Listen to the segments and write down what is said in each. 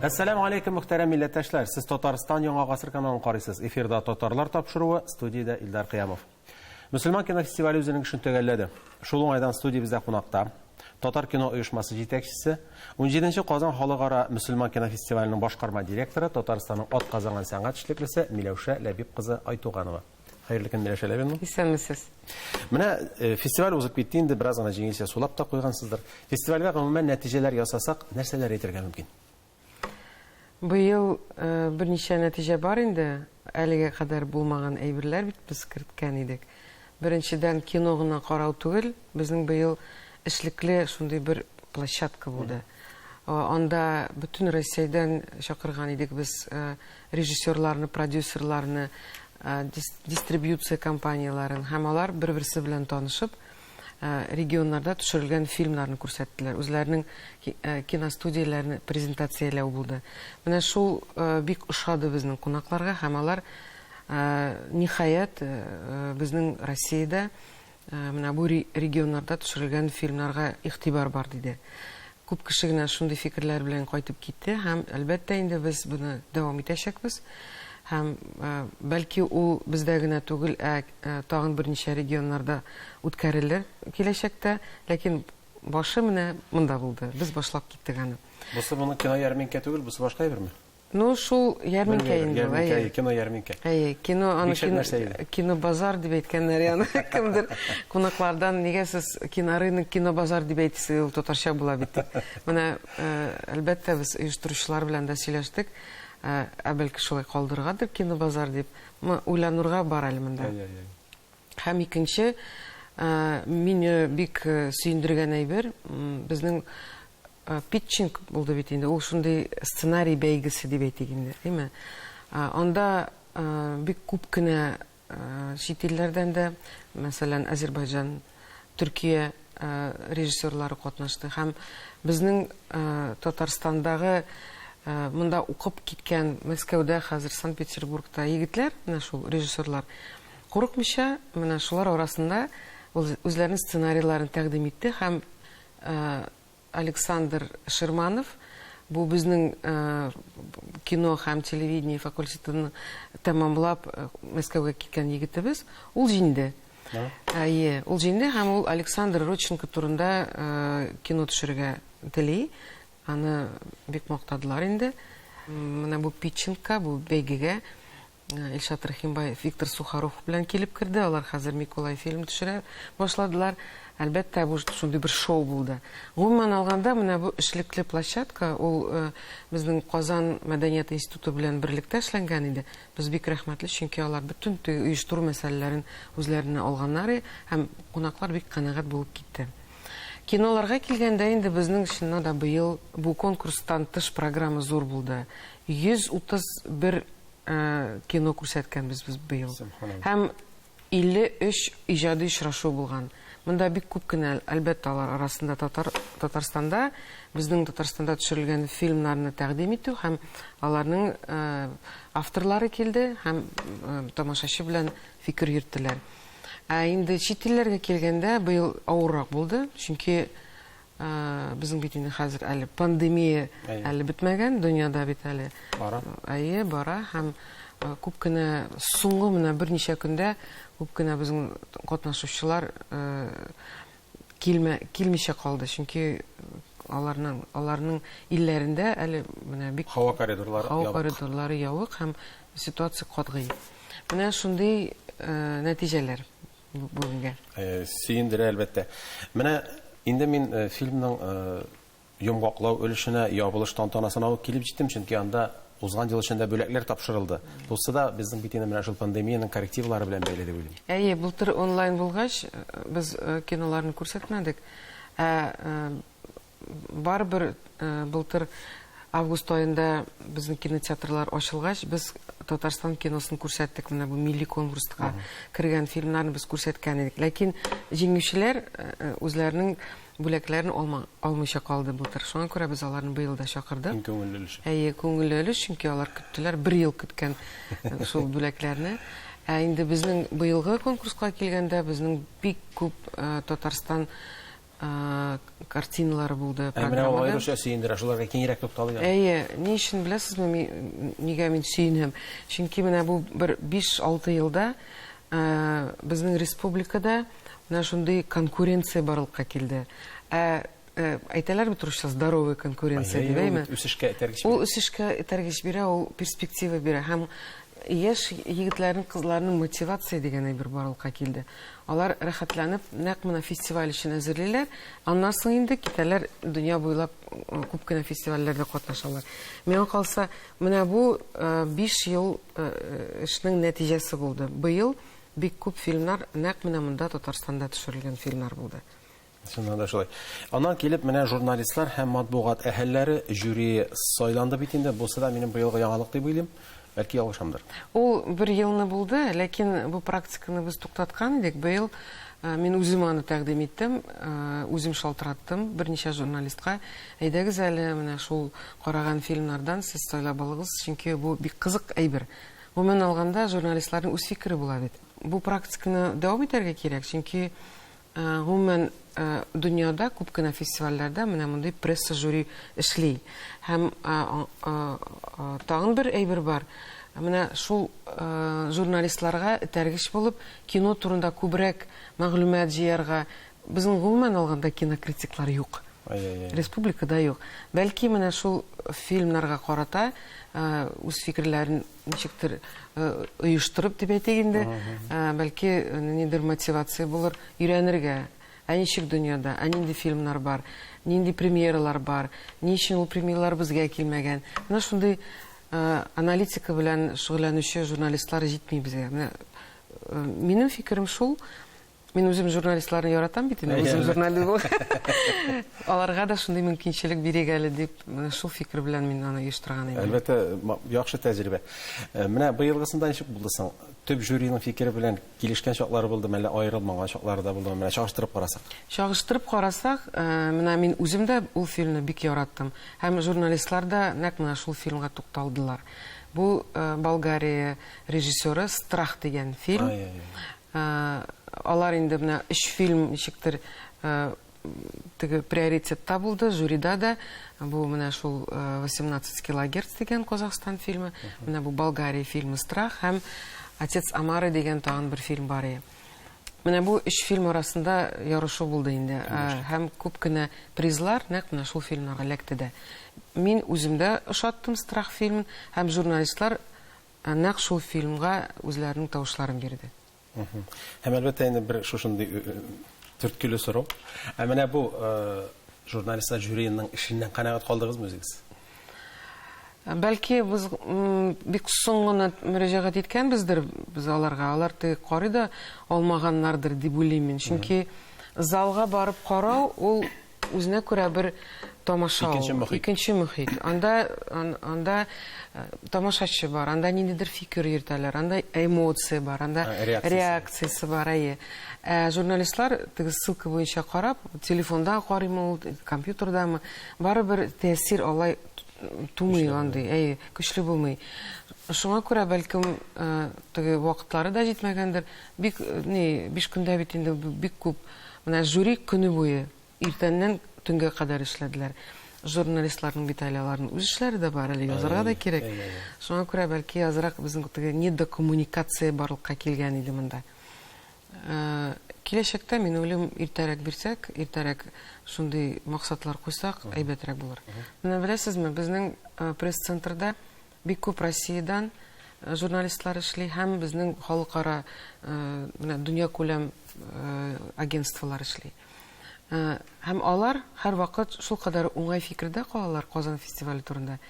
Әссәламу алейкум, мөхтәрәм милләттәшләр. Сез Татарстан Яңа гасыр каналын карыйсыз. Эфирда Татарлар тапшыруы, студиядә Илдар Кыямов. Мөселман кинофестивале үзенең эшен төгәлләде. Шул уңайдан студиябездә кунакта Татар кино оешмасы җитәкчесе, 17 Казан халыкара мөселман кинофестиваленең башкарма директоры, Татарстанның атказанган сәнгать эшлеклесе Миләүшә Ләбиб кызы Айтуганова. Хәерле көн, Миләүшә Ләбибовна. Исәнмесез. Менә э, фестиваль узып китте инде, бераз гына җиңелчә сулап та куйгансыздыр. Фестивальгә гомумән нәтиҗәләр ясасак, нәрсәләр әйтергә мөмкин? Быел э, берничә нәтиҗә бар инде. Әлегә кадәр булмаган әйберләр бит без керткән идек. Беренчедән, кино гына карау түгел, безнең быел эшлекле шундый бер площадка булды. Анда бөтен Россиядән чакырган идек без э, режиссерларны, продюсерларны, дистрибьюция компанияләрен һәм алар бер-берсе белән танышып, регионнарда төшерелгән фильмнарны күрсәттеләр. Үзләренең киностудияләрен презентацияләү булды. Менә шул бик ошады безнең кунакларга һәм алар ниһаять безнең Россиядә менә бу регионнарда төшерелгән фильмнарга игътибар бар диде. Күп кеше генә шундый фикерләр белән кайтып китте һәм, әлбәттә инде, без моны дәвам итәчәкбез. Һәм, бәлки, ул бездә генә түгел, ә тагын берничә регионнарда үткәрелер киләчәктә. Ләкин башы менә монда булды. Без башлап киттек аны. Бусы моның кино ярминкә түгел, бусы башка әйберме? Ну, шул ярминкә инде ул, әйе. Кино ярминкә. Әйе, кино, аны кино, кино базар дип әйткәннәр аны. Кемдер кунаклардан, нигә сез кинорынок, кино базар дип әйтсез, ул татарча була бит дип. Менә, э, әлбәттә, без оештыручылар белән дә сөйләштек. Э, ә бәлки шулай калдырыргадыр кино базар дип. Уйланырга бар әле монда. Һәм икенче, мине бик сөендергән әйбер, безнең питчинг булды бит инде, ул шундый сценарий бәйгесе дип әйтик инде, әйме? Анда бик күп кенә чит илләрдән дә, мәсәлән, Азербайҗан, Төркия режиссерлары катнашты һәм безнең Татарстандагы монда укып киткән Мәскәүдә, хәзер Санкт-Петербургта егетләр, менә шул режиссерлар, Курыкмыйча, менә шулар арасында ул үзләренең сценарийларын тәкъдим итте һәм Александр Ширманов, бу безнең кино һәм телевидение факультетын тәмамлап Мәскәүгә киткән егетебез, ул җиңде. Әйе, ул җиңде һәм ул Александр Родченко турында кино төшерергә тели. Аны бик мактадылар инде. Менә бу питчингка, бу бәйгегә Илшат Рәхимбаев Виктор Сухаров белән килеп керде. Алар хәзер Микулай фильм төшерә башладылар. Әлбәттә, бу шундый бер шоу булды. Гомумән алганда, менә бу эшлекле площадка, ул безнең Казан мәдәният институты белән берлектә эшләнгән иде. Без бик рәхмәтле, чөнки алар бөтен теге оештыру мәсьәләләрен үзләренә алганнар һәм кунаклар бик канәгать булып китте. Киноларга килгәндә инде безнең чыннан да быел бу конкурстан тыш программа зур булды. 131 кино күрсәткәнбез без быел. Һәм 53 иҗади очрашу булган. Монда бик күп кенә, әлбәттә, алар арасында татар Татарстанда, безнең Татарстанда төшерелгән фильмнарны тәкъдим итү һәм аларның авторлары килде һәм тамашачы белән фикер йөрттеләр. Ә инде чит илләргә килгәндә, быел авыррак булды, чөнки Безнең бит инде хәзер әле пандемия әле бетмәгән, дөньяда бит әле. Бара. Әйе, бара һәм күп кенә соңгы менә берничә көндә күп кенә безнең катнашучылар килмә килмичә калды, чөнки аларның аларның илләрендә әле менә бик һава коридорлары һава коридорлары ябык һәм ситуация катгый. Менә шундый нәтиҗәләр. Бүгенгә. Сөендерә, әлбәттә. Менә инде мин фильмның йомгаклау өлешенә, ябылыш тантанасына ук килеп җиттем, чөнки анда узган ел эчендә бүләкләр тапшырылды. Бусы да безнең бит инде менә шул пандемиянең коррективлары белән бәйле дип уйлыйм. Әйе, былтыр онлайн булгач, без киноларны күрсәтмәдек. Ә Барыбер былтыр август аенда безнең кинотеатрлар ачылгач, без Татарстан киносын күрсәттек. Менә бу милли конкурска кергән фильмнарны без күрсәткән идек. Ләкин җиңүчеләр үзләренең бүләкләрен алма, алмыйча калды былтыр. Шуңа күрә без аларны быел да чакырдык. Иң күңелле өлеше. Әйе, күңелле өлеш, чөнки алар көттеләр, бер ел көткән шул бүләкләрне. Ә инде безнең быелгы конкурска килгәндә, безнең бик күп Татарстан картиналары булды Ә менә ул аеруча сөендерә, шуларга киңрәк тукталыйк әле. Әйе, ни өчен беләсезме, нигә мин сөенәм? Чөнки менә бу бер 5-6 елда безнең республикада менә шундый конкуренция барлыкка килде. Ә әйтәләр бит русча здоровая конкуренция дип, әйме? Үсешкә этәргеч. Ул үсешкә этәргеч бирә, ул перспектива бирә һәм яшь егетләрнең, кызларның мотивация дигән әйбер барлыкка килде. Алар рәхәтләнеп нәкъ менә фестиваль өчен әзерлиләр. Аннан соң инде китәләр дөнья буйлап күп кенә фестивальләрдә катнашалар. Миңа калса, менә бу 5 ел эшнең нәтиҗәсе булды. Быел бик күп фильмнар нәкъ менә монда Татарстанда төшерелгән фильмнар булды. Чыннан да шулай. Аннан килеп менә журналистлар һәм матбугат әһелләре жюри сайланды бит инде. Бусы да минем быелгы яңалык дип уйлыйм. Бәлки ялгышамдыр. Ул бер елны булды, ләкин бу практиканы без туктаткан идек. Быел мин үзем аны тәкъдим иттем, үзем шалтыраттым берничә журналистка. Әйдәгез әле менә шул караган фильмнардан сез сайлап алыгыз, чөнки бу бик кызык әйбер. Гомумән алганда журналистларның үз фикере була бит. Бу практиканы дәвам итәргә кирәк, чөнки гомумән дөньяда күп кенә фестивальләрдә менә мондый пресса жюри эшли. Һәм тагын бер әйбер бар. Менә шул журналистларга этәргеч булып кино турында күбрәк мәгълүмат җыярга. Безнең гомумән алганда кинокритиклар юк. Республикада юк. Бәлки менә шул фильмнарга карата үз фикерләрен ничектер оештырып дип әйтик инде, бәлки ниндидер мотивация булыр өйрәнергә. Ә ничек дөньяда, ә нинди фильмнар бар, нинди премьералар бар, ни өчен ул премьералар безгә килмәгән. Менә шундый аналитика белән шөгыльләнүче журналистлар җитми безгә. Менә минем фикерем шул. Мин үзем журналистларны яратам бит инде, үзем журналист булып. Аларга да шундый мөмкинчелек бирик әле дип, менә шул фикер белән мин аны оештырган идем. Әлбәттә, яхшы тәҗрибә. Менә быелгысында ничек булды соң? Төп жюриның фикере белән килешкән чаклары булды, әллә аерылмаган чаклары да булды? Менә чагыштырып карасак. Чагыштырып карасак, менә мин үзем дә ул фильмны бик яраттым. Һәм журналистлар да нәкъ менә шул фильмга тукталдылар. Бу Болгария режиссеры Страх дигән фильм. Алар инде менә 3 фильм ничектер теге приоритетта булды, жюрида да. Бу менә шул 18 килогерц дигән Казахстан фильмы, менә бу Болгария фильмы Страх һәм Отец Амары дигән тагын бер фильм бар иде. Менә бу 3 фильм арасында ярышу булды инде. Һәм күп кенә призлар нәкъ менә шул фильмнарга эләкте дә. Мин үзем дә ошаттым Страх фильмын, һәм журналистлар нәкъ шул фильмга үзләренең тавышларын бирде. Һәм әлбәттә инде бер шушындый төрткеле сорау. Ә менә бу журналистлар жюриының эшеннән канәгать калдыгызмы үзегез? Бәлки без бик соң гына мөрәҗәгать иткәнбездер без аларга. Алар теге карый да алмаганнардыр дип уйлыйм мин. Чөнки залга барып карау ул үзенә күрә бер тамаша ул. Икенче мөхит. Икенче мөхит. Анда тамашачы бар, анда ниндидер фикер йөртәләр, анда эмоция бар, анда реакциясе бар, әйе. Журналистлар теге ссылка буенча карап, телефонда карыймы ул, компьютердамы, барыбер тәэсир алай тумый андый, әйе, көчле булмый. Шуңа күрә бәлкем теге вакытлары да җитмәгәндер. Бик, ни, 5 көндә бит инде бик күп. Менә жюри көне буе иртәннән төнгә кадәр эшләделәр. Журналистларның бит әле аларның үз эшләре дә бар, әле язарга да кирәк. Шуңа күрә бәлки азрак безнең теге недокоммуникация барлыкка килгән иде монда. Киләчәктә мин уйлыйм, иртәрәк бирсәк, иртәрәк шундый максатлар куйсак, әйбәтрәк булыр. Менә беләсезме, безнең пресс-центрда бик күп Россиядән журналистлар эшли һәм безнең халыкара, менә дөньякүләм агентстволар эшли. Һәм алар һәр вакыт шул кадәр уңай фикердә калалар Казан фестивале турында.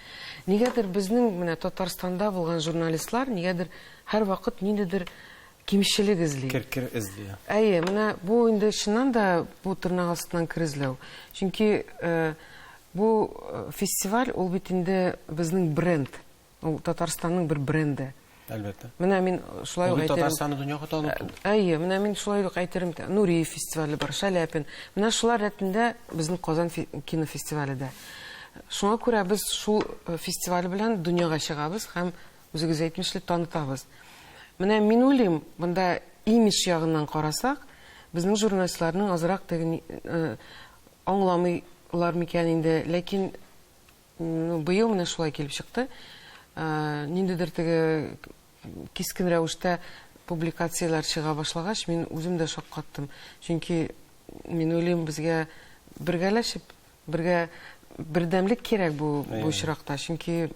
Нигәдер безнең менә Татарстанда булган журналистлар нигәдер һәр вакыт ниндидер кимчелек эзли. Кер-кер эзли. Әйе, менә бу инде чыннан да бу тырнак астыннан кер эзләү. Чөнки бу фестиваль ул бит инде безнең бренд. Ул Татарстанның бер бренды. Әлбәттә. Менә мин шулай ук Ул бит әйтерем. Татарстанны дөньяга таныту. Әйе, менә мин шулай ук әйтерем. Нуриев фестивале бар, Шаляпин. Менә шулар рәтендә безнең Казан кинофестивале дә. Шуңа күрә без шул фестиваль белән дөньяга чыгабыз һәм үзегез әйтмешли танытабыз. Менә мин уйлыйм, монда имидж ягыннан карасак, Безнең журналистларның азрак теге аңламыйлар микән инде, ләкин ну, быел менә шулай килеп чыкты. Ниндидер теге кискен рәвештә публикацияләр чыга башлагач, мин үзем дә шаккаттым. Чөнки мин уйлыйм, безгә бергәләшеп, бергә бердәмлек кирәк бу бу очракта. Чөнки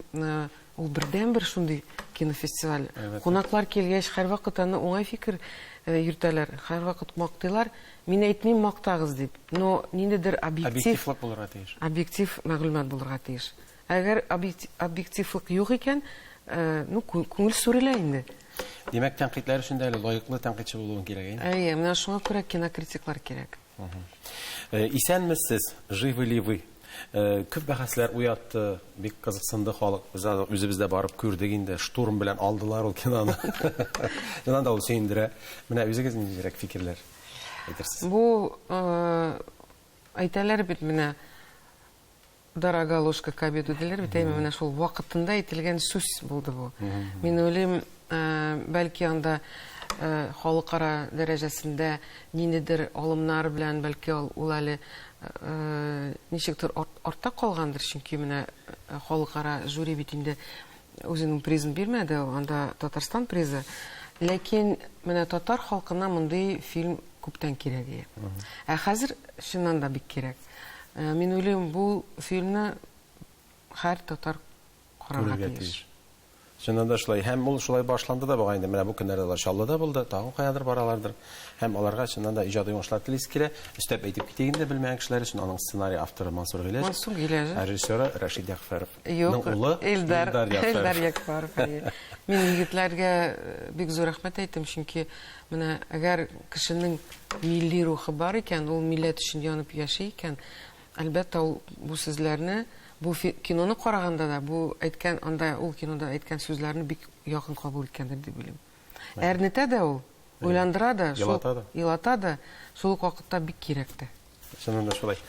ул бердәнбер шундый кинофестиваль. Кунаклар килгәч, һәрвакыт аны уңай фикер йөртәләр, һәрвакыт мактыйлар. Мин әйтмим мактагыз дип, но ниндидер объектив Объективлык булырга тиеш. Объектив мәгълүмат булырга тиеш. Әгәр объективлык юк икән, ну, күңел сүрелә инде. Димәк, тәнкыйтьләр өчен дә әле лаеклы тәнкыйтьче булуың кирәк, әйе? Әйе, менә шуңа күрә кинокритиклар кирәк. Исәнмесез, живы ли вы? Күп бәхәсләр уятты, бик кызыксынды халык. Без аны үзебез дә барып күрдек инде, штурм белән алдылар ул киноны. Чыннан да ул сөендерә. Менә үзегез ниндирәк фикерләр әйтерсез? Бу әйтәләр бит менә, дорога ложка к обеду диләр бит, әйме, менә шул вакытында әйтелгән сүз булды бу. Мин уйлыйм, бәлки анда халыкара дәрәҗәсендә ниндидер алымнар белән, бәлки ул әле ничектер артта калгандыр, чөнки менә халыкара жюри бит инде үзенең призын бирмәде, анда Татарстан призы. Ләкин менә татар халкына мондый фильм күптән кирәк иде. Ә хәзер чыннан да бик кирәк. Мин уйлыйм, бу фильмны һәр татар карарга тиеш. Чыннан да шулай. Һәм ул шулай башланды да бугай инде. Менә бу көннәрдә алар Чаллыда булды, тагын каядыр баралардыр. Һәм аларга чыннан да иҗади уңышлар телисе килә. Өстәп әйтеп китик инде, белмәгән кешеләр өчен аның сценарий авторы Мансур Гыйләҗев. Мансур Гыйләҗев. Ә режиссеры Рәшит Ягъфәров. Юк, улы Илдар, Илдар Ягъфәров. Мин егетләргә бик зур рәхмәт әйтәм, чөнки менә әгәр кешенең милли рухы бар икән, ул милләт өчен янып яши икән, әлбәттә, ул бу сүзләрне, бу киноны караганда да, бу әйткән, анда ул кинода әйткән сүзләрне бик якын кабул иткәндер дип уйлыйм. Әрнетә дә ул, уйландыра да, елата да, шул ук вакытта бик кирәк тә. Чыннан да шулай.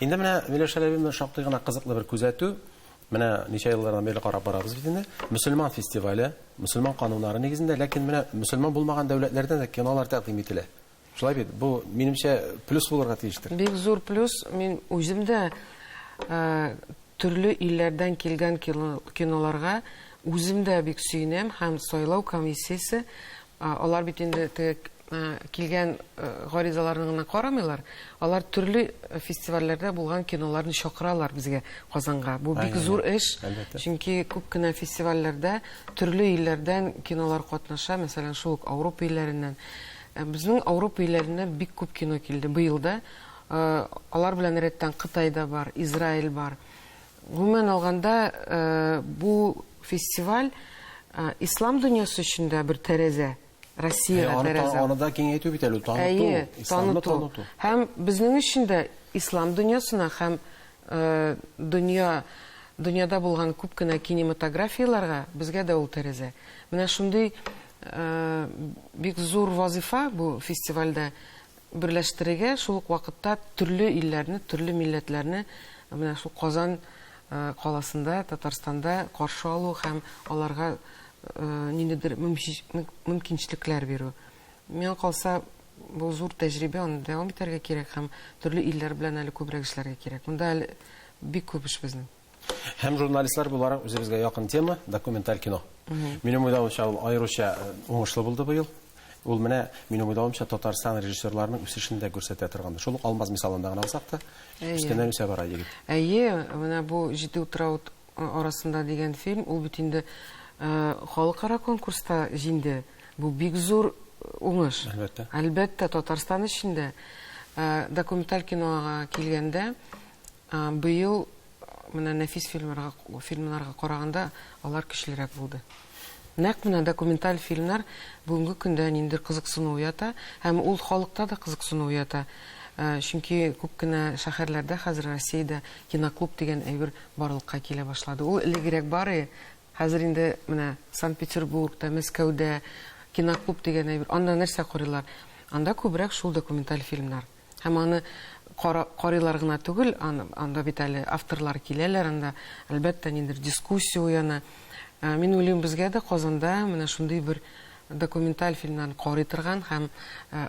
Инде менә Миләүшә Ләбибовна шактый гына кызыклы бер күзәтү. Менә ничә еллардан бирле карап барабыз бит инде. Мөселман фестивале, мөселман кануннары нигезендә, ләкин менә мөселман булмаган дәүләтләрдән дә кинолар тәкъдим ителә. Шулай бит, бу минемчә плюс булырга тиештер. Бик зур плюс. Мин үзем дә төрле илләрдән килгән киноларга үзем дә бик сөенәм, һәм сайлау комиссиясе, алар бит инде килгән гаризаларны гына карамыйлар, алар төрле фестивальләрдә булган киноларны чакыралар безгә Казанга. Бу бик зур эш, чөнки күп кенә фестивальләрдә төрле илләрдән кинолар катнаша, мәсәлән, шул ук Ауропа илләреннән. Безнең Ауропа илләреннән бик күп кино килде быел да. Алар белән рәттән Кытай да бар, Израиль бар. Гомумән алганда, бу фестиваль ислам дөньясы өчен дә бер тәрәзә. Россиягә тәрәзә. Аны да киңәйтү бит әле, таныту, исламны таныту. Һәм безнең өчен дә ислам дөньясына һәм дөньяда булган күп кенә кинематографияләргә безгә дә ул тәрәзә. Менә шундый бик зур вазифа бу фестивальдә берләштерергә, шул ук вакытта төрле илләрне, төрле милләтләрне менә шул Казан каласында, Татарстанда каршы алу һәм аларга ниндидер мөмкинчелекләр бирү. Миңа калса, бу зур тәҗрибә, аны дәвам итәргә кирәк һәм төрле илләр белән әле күбрәк эшләргә кирәк. Монда әле бик күп эш безнең. Һәм журналистлар буларак үзебезгә якын тема документаль кино. Минем уйлавымча, ул аеруча уңышлы булды быел. Ул менә, минем уйлавымча, Татарстан режиссерларының үсешен дә күрсәтә торгандыр. Шул ук Алмаз мисалында гына алсак та, үскәннән үсә бара егет. Әйе, менә бу Җиде утрау арасында дигән фильм, ул бит инде халыкара конкурста җиңде. Бу бик зур уңыш. Әлбәттә. Әлбәттә, Татарстан өчен дә. Документаль кинога килгәндә, быел менә нәфис фильмнарга караганда алар көчлерәк булды. Нәкъ менә документаль фильмнар бүгенге көндә ниндидер кызыксыну уята, һәм ул халыкта да кызыксыну уята. Чөнки күп кенә шәһәрләрдә хәзер Россиядә киноклуб дигән әйбер барлыкка килә башлады. Ул элегрәк бар иде, хәзер инде менә Санкт-Петербургта, Мәскәүдә киноклуб дигән әйбер. Анда нәрсә карыйлар? Анда күбрәк шул документаль фильмнар. Һәм аны карыйлар гына түгел, анда бит әле авторлар киләләр, анда әлбәттә ниндидер дискуссия уяна. Мин уйлыйм, безгә дә Казанда менә шундый бер документаль фильмнарны карый торган һәм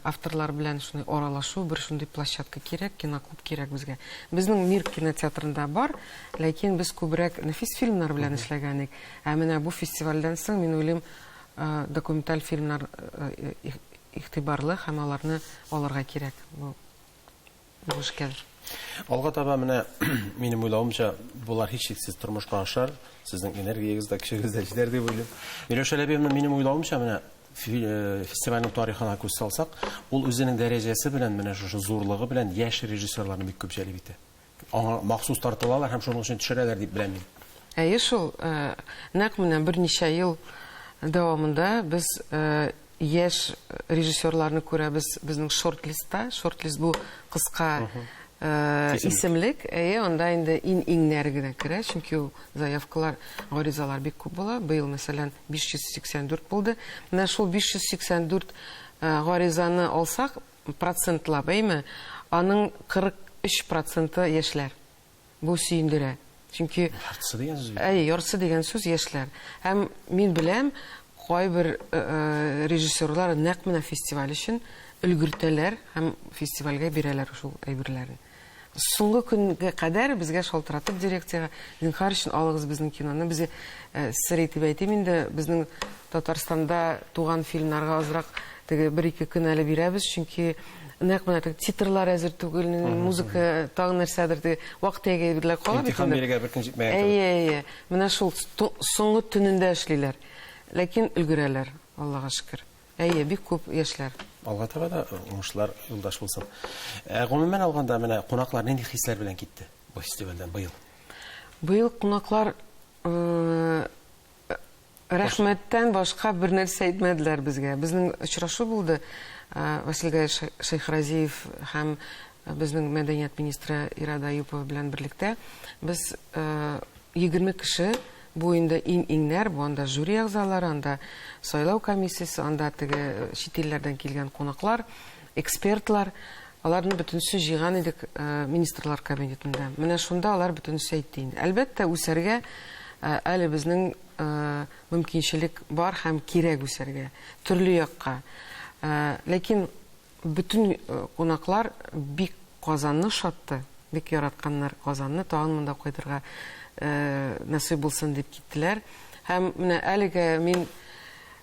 авторлар белән шундый аралашу, бер шундый площадка кирәк, киноклуб кирәк безгә. Безнең Мир кинотеатрында бар, ләкин без күбрәк нәфис фильмнар белән эшләгән идек. Ә менә бу фестивальдән соң, мин уйлыйм, документаль фильмнар игътибарлы һәм аларны алырга кирәк бу бу эшкә. Алга таба менә минем уйлавымча, болар һичшиксез тормышка ашар. Сезнең энергиягез дә, көчегез дә җитәр дип уйлыйм. Миләүшә Ләбиевна, минем уйлавымча, менә фестивальнең тарихына күз салсак, ул үзенең дәрәҗәсе белән, менә шушы зурлыгы белән яшь режиссерларны бик күп җәлеп итә. Аңа махсус тартылалар һәм шуның өчен төшерәләр дип беләм мин. Әйе шул, нәкъ менә берничә ел дәвамында без яшь режиссерларны күрәбез безнең шорт-листта. Шорт-лист бу кыска исемлек. Әйе, анда инде иң-иңнәр генә керә, чөнки ул заявкалар, гаризалар бик күп була. Быел, мәсәлән, 584 булды. Менә шул 584 гаризаны алсак, процентлап, әйме, аның 43 проценты яшьләр. Бу сөендерә. Чөнки Яртысы дигән сүз бит. Әйе, яртысы дигән сүз яшьләр. Һәм мин беләм, кайбер режиссерлар нәкъ менә фестиваль өчен өлгертәләр һәм фестивальгә бирәләр шул әйберләрен. Соңгы көнгә кадәр безгә шалтыратып дирекциягә, зинһар өчен алыгыз безнең киноны. Без сер итеп әйтим инде, безнең Татарстанда туган фильмнарга азрак теге бер-ике көн әле бирәбез, чөнки нәкъ менә теге титрлар әзер түгел, музыка тагын нәрсәдер, теге вак-төяк әйберләр кала бит Имтихан инде. бирергә бер көн җитмәгән кебек. Әйе, әйе. Менә шул соңгы төнендә эшлиләр. Ләкин өлгерәләр, Аллага шөкер. Әйе, бик күп яшьләр. Алга таба да уңышлар юлдаш булсын. Ә гомумән алганда, менә кунаклар нинди хисләр белән китте бу фестивальдән быел? Быел кунаклар рәхмәттән башка бер нәрсә әйтмәделәр безгә. Безнең очрашу булды. Василгай Шәйхразиев һәм безнең мәдәният министры Ирада Аюпова белән берлектә без 20 кеше, бу инде иң-иңнәр, бу анда жюри әгъзалары, анда сайлау комиссиясе, анда теге чит илләрдән килгән кунаклар, экспертлар, аларны бөтенесе җыйган идек министрлар кабинетында. Менә шунда алар бөтенесе әйтте инде. Әлбәттә, үсәргә әле безнең мөмкинчелек бар һәм кирәк үсәргә, төрле якка. Ләкин бөтен кунаклар бик Казанны ошатты, бик яратканнар Казанны, тагын монда кайтырга насыйп булсын дип киттеләр. Һәм менә әлегә мин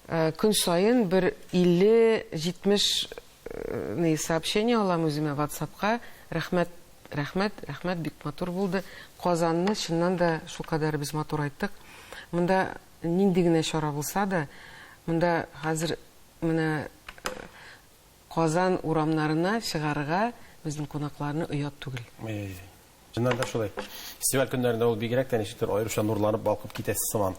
көн саен бер 50-70 сообщение алам үземә WhatsApp-ка. Рәхмәт, рәхмәт, рәхмәт, бик матур булды. Казанны чыннан да шулкадәр без матур айттык. Монда нинди генә чара булса да, монда хәзер менә Казан урамнарына чыгарырга безнең кунакларны оят түгел. Әй, чыннан да шулай. Фестиваль көннәрендә ул бигрәк тә ничектер аеруча нурланып балкып китәсе сыман.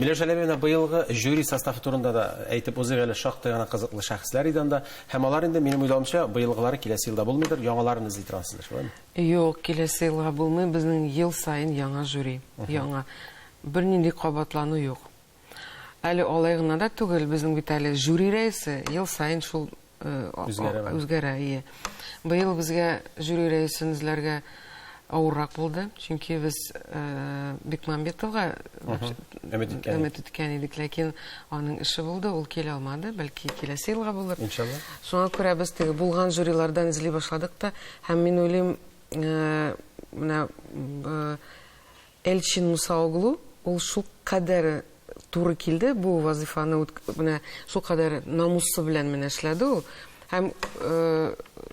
Миләүшә Ләбиевна, быелгы жюри составы турында да әйтеп узыйк әле, шактый гына кызыклы шәхесләр иде анда. Һәм алар инде, минем уйлавымча, быелгылары киләсе елда булмыйдыр, яңаларын эзли торгансыздыр, шулаймы? Юк, киләсе елга булмый, безнең ел саен яңа жюри, яңа. Бернинди кабатлану юк. Әле алай гына да түгел, безнең бит әле жюри рәисе ел саен шул үзгәрә, ие. Быел безгә жюри рәисен эзләргә авыррак булды, чөнки без Бекмамбетовга өмет иткән идек, ләкин аның эше булды, ул килә алмады, бәлки киләсе елга булыр. Иншалла. Шуңа күрә без теге булган жюрилардан эзли башладык та, һәм мин уйлыйм, менә Элчин Мусаоглу, ул шулкадәр туры килде бу вазыйфаны, менә шулкадәр намусы белән менә эшләде ул. Һәм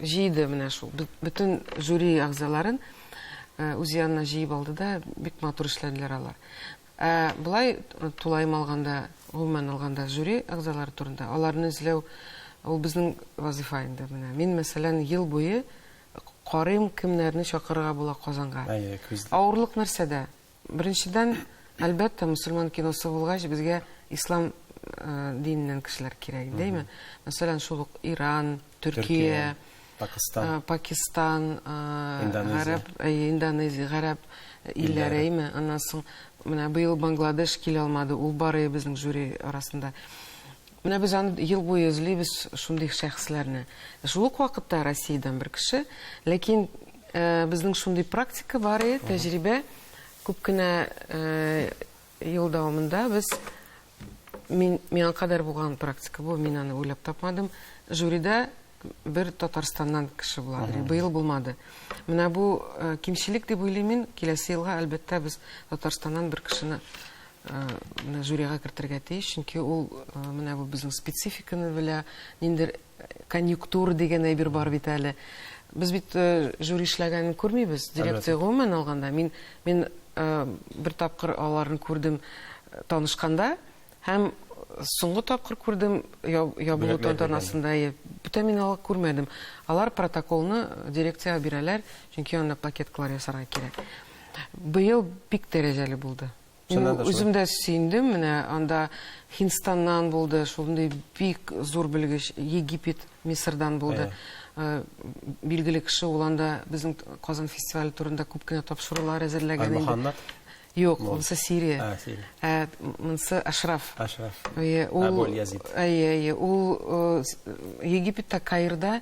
җыйды менә шул бөтен жюри әгъзаларын үз янына җыеп алды да, бик матур эшләделәр алар. Ә болай тулаем алганда, гомумән алганда жюри әгъзалары турында, аларны эзләү ул безнең вазыйфа инде менә. Мин, мәсәлән, ел буе карыйм, кемнәрне чакырырга була Казанга. Әйе, күз. Авырлык нәрсәдә? Беренчедән, әлбәттә, мөселман киносы булгач, безгә ислам диненнән кешеләр кирәк, дәйме? Мәсәлән, шул ук Иран, Төркия, Пакистан, Пакистан, Гарәп, әйе, Индонезия, гарәп илләре, әйме? Аннан соң менә быел Бангладеш килә алмады, ул бар иде безнең жюри арасында. Менә без аны ел буе эзлибез шундый шәхесләрне. Шул ук вакытта Россиядән бер кеше, ләкин безнең шундый практика бар иде, тәҗрибә. Күп кенә ел дәвамында без Мин миңа кадәр булган практика бу, мин аны уйлап тапмадым. Жюрида бер Татарстаннан кеше була. Быел булмады. Менә бу кимчелек дип уйлыйм мин. Киләсе елга, әлбәттә, без Татарстаннан бер кешене менә жюрига кертергә тиеш, чөнки ул менә бу безнең спецификаны белә, ниндер конъюнктура дигән әйбер бар бит әле. Без бит жюри эшләгәнен күрмибез. Дирекция гомумән алганда мин бер тапкыр аларны күрдем танышканда һәм соңгы тапкыр күрдем ябылу тантанасында. Бүтән мин алар күрмәдем. Алар протоколны дирекциягә бирәләр, чөнки анда плакеткалар ясарга кирәк. Быел бик дәрәҗәле булды. Мин үзем дә сөендем, менә анда Һиндстаннан булды, шундый бик зур белгеч, Египет, Мисырдан булды. Билгеле кеше ул анда безнең Казан фестивале турында күп кенә тапшырулар әзерләгән инде. Мөхәммәд? Юк, монысы Сирия. А, Сирия. Ә монысы Ашраф. Ашраф. Әйе, ул Абу Язид. Әйе, әйе, ул Египетта, Каирда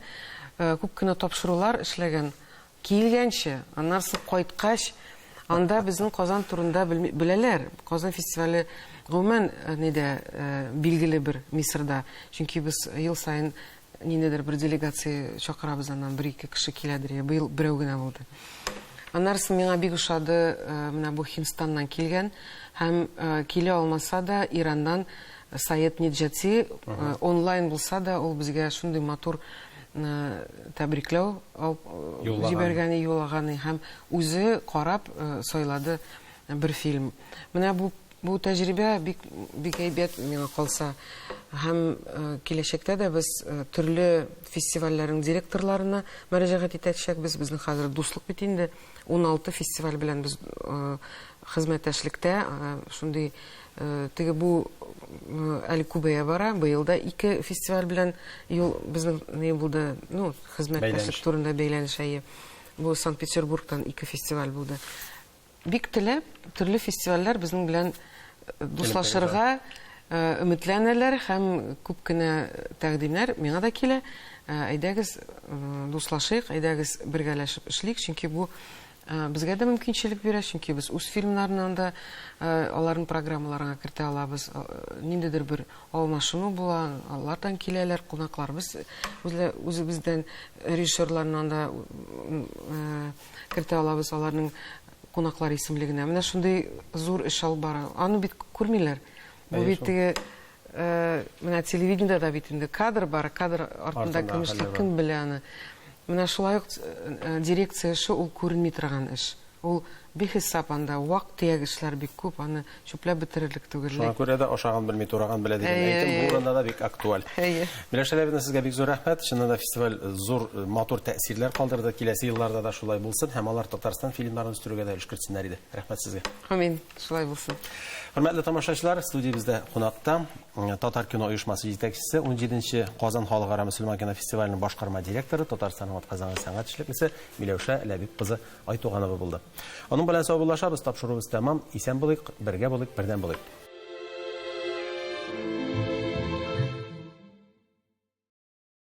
күп кенә тапшырулар эшләгән. Килгәнче, аннан соң кайткач, анда безнең Казан турында беләләр. Казан фестивале гомумән нидә билгеле бер Мисырда. Чөнки без ел саен ниндидер бер делегация чакырабыз, аннан бер-ике кеше киләдер. Быел берәү генә булды. Аннан соң миңа бик ошады, менә бу Һиндстаннан килгән һәм килә алмаса да Ираннан Саед Ниджати онлайн булса да ул безгә шундый матур тәбрикләү җибәргән, юллаган һәм үзе карап сайлады бер фильм. Менә бу тәҗрибә бик бик әйбәт миңа калса. Һәм киләчәктә дә без төрле фестивальләрнең директорларына мөрәҗәгать итәчәкбез. Безнең хәзер дуслык бит инде 16 фестиваль белән без хезмәттәшлектә, шундый теге бу әле күбәя бара. Быел да 2 фестиваль белән юл безнең ни булды, ну, хезмәттәшлек турында бәйләнеш, әйе. Бу Санкт-Петербургтан 2 фестиваль булды. Бик теләп төрле фестивальләр безнең белән дуслашырга өметләнәләр һәм күп кенә тәкъдимнәр миңа да килә. Әйдәгез дуслашыйк, әйдәгез бергәләшеп эшлик, чөнки бу безгә дә мөмкинчелек бирә, чөнки без үз фильмнарны анда аларның программаларына кертә алабыз. Ниндидер бер алмашыну була, алардан киләләр кунаклар. Без үзебездән режиссерларны анда кертә алабыз, аларның кунаклар исемлегенә. Менә шундый зур эш алып бара. Аны бит күрмиләр. Бу бит теге менә телевидениедә дә бит инде кадр бар, кадр артында кем эшли, кем белә аны. Менә шулай ук дирекция эше ул күренми торган эш. Ул бихисап анда вак-төяк эшләр бик күп, аны чүпләп бетерерлек түгел. Шуңа күрә дә ашаган белми, тураган белә дигән әйтем бу урында да бик актуаль. Миләүшә Ләбибовна, сезгә бик зур рәхмәт. Чыннан да фестиваль зур, матур тәэсирләр калдырды. Киләсе елларда да шулай булсын һәм алар Татарстан фильмнарын үстерүгә дә өлеш кертсеннәр иде. Рәхмәт сезгә. Амин, шулай булсын. Хөрмәтле тамашачылар, студиябездә кунакта Татар кино оешмасы җитәкчесе, 17нче Казан халыкара мөселман кино фестиваленең башкарма директоры, Татарстанның атказанган сәнгать эшлеклесе Миләүшә Ләбиб кызы Айтуганова булды. Аның белән саубуллашабыз, тапшыруыбыз тәмам. Исән булыйк, бергә булыйк, бердәм булыйк.